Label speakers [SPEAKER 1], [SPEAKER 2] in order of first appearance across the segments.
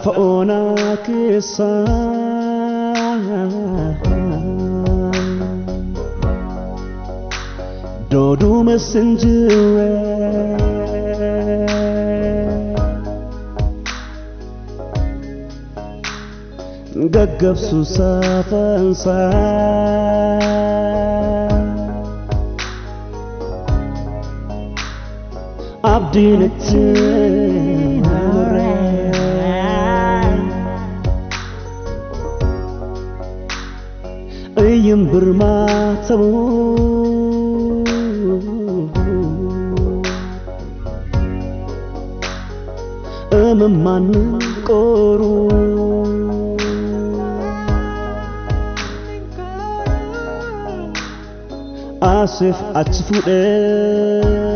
[SPEAKER 1] Lafa onaa keessa dooduma sinjire gaggabsu saafansaa abdiin itti namuree iyyin birmaatamu እምማን ቆሩ Asif achi fuudhee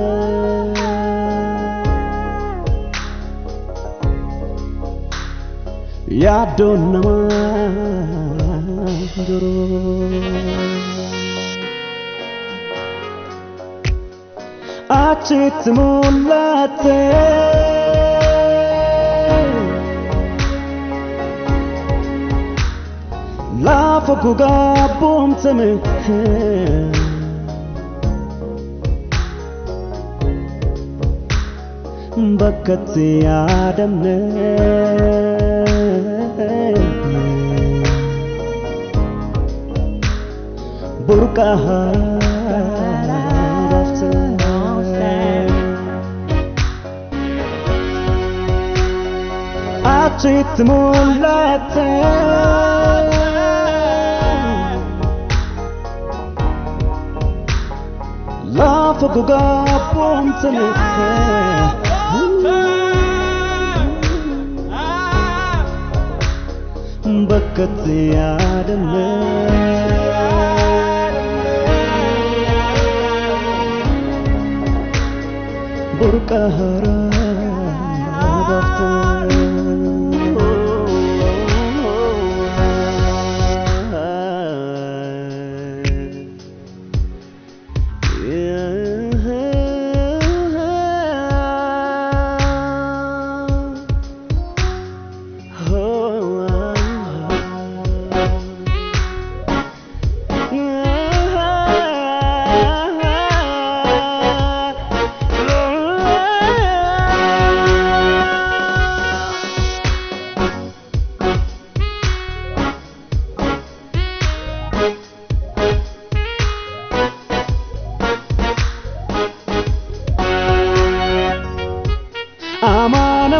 [SPEAKER 1] yaaddoon namaa jiru. Achitti mul'atte lafa gogaa boomtame. Bakkatti yaadamne burqaa haaraafte achitti mul'atte lafa gogaa boomtame. Bakkatti yaadamne burqaa haaraa baafte.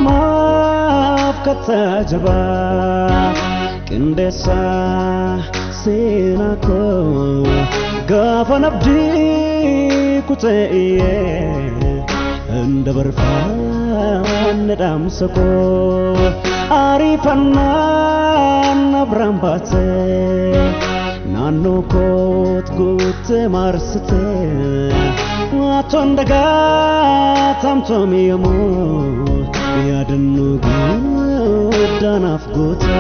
[SPEAKER 1] Amanamaaf kattaa jabaa qindeessaa seenaa koo gaafa nabdii kutee hin dabarfanne dhaamsa koo ariifannaan na biraan baatee naannoo koot guuttee marsitee atoon dagaatamtoom yommuu yaadannoo guddaanaaf goote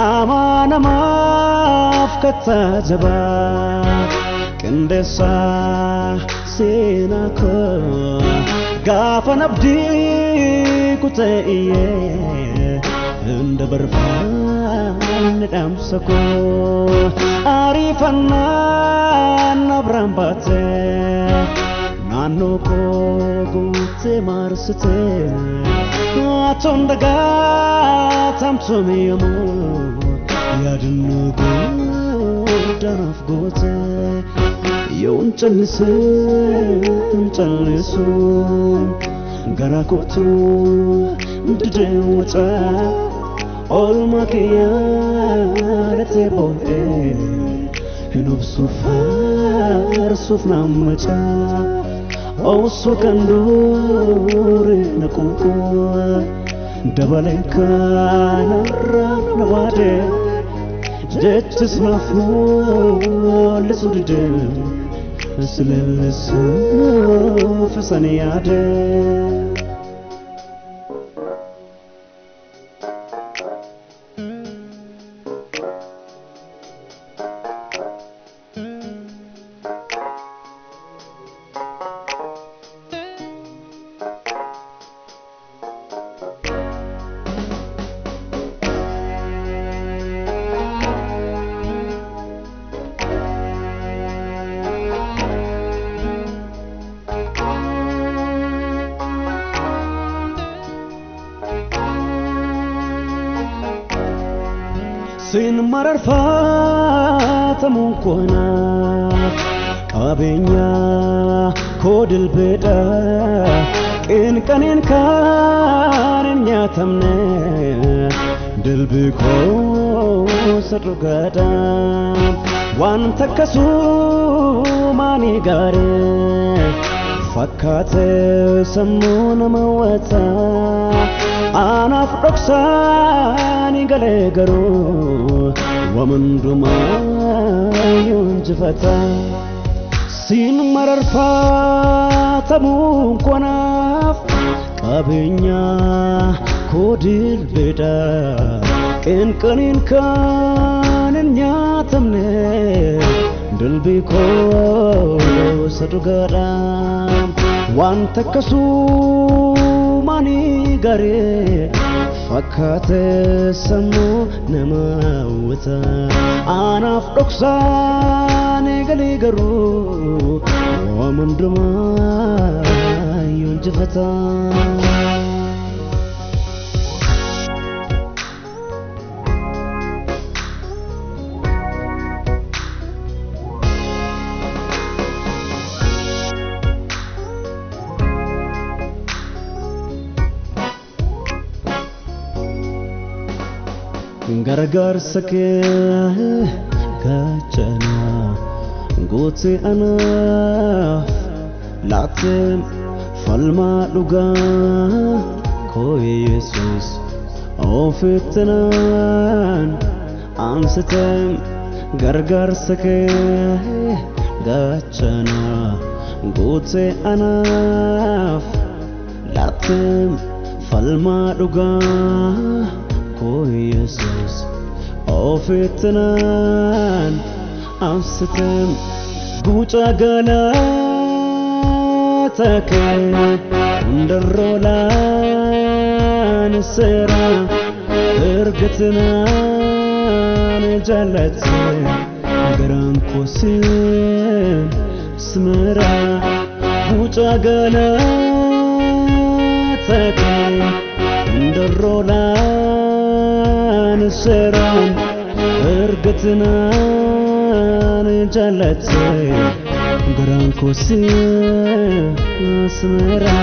[SPEAKER 1] amanamaaf kattaa jabaa qindeessaa seenaa koo gaafa nabdii kutee hin dabarfanne dhaamsa koo ariifannaan na biraan baatee naannoo koo guuttee marsitee atoon dagaatamtuun yommuu yaadannoo guddaanaaf goote yoon callisee hin callisu gara kootu didee wacaa oolmaa kiyyaa boo'ee hin obsu faarsuuf nammacaa osoo kan durii na quuqu dabaleen kanarraa na waade jechis naaf mul'isu dide silellisuuf isan yaade. Sin mararfaatamuun koonaaf qabeenya koo dilbeedha qinqaniin kaan hin nyaatamne dilbii koo isa dhugaadha waan takkasumaanii gaaree fakkaate sammuu nama hawwata anaaf dhoksaanii galee garuu wamandumaa injifata siin mararfaatamuun koonaaf qabeenya koo dilbeedha qinqaniin kaan hin nyaatamne dilbii koo isa dhugaadha waan takkasumaanii garee fakkaate sammuu nama hawwata anaaf dhoksaanii galee garuu waan hundumaa injifata. Gargaarsa kee gaachana gootee anaaf laateen falmaa dhugaa koo Yesuus ofittinaan aansiteen gargaarsa kee gaachana gootee anaaf laateen falmaa dhugaa koo Yesuus ofittinaan aansiteen guuta galata kee hundarra laan seera ergatinaan jaalatte garaan koo siin simira guuta galata kee hundarra laan seera ergatinaan jaalatte garaan koo siin simira.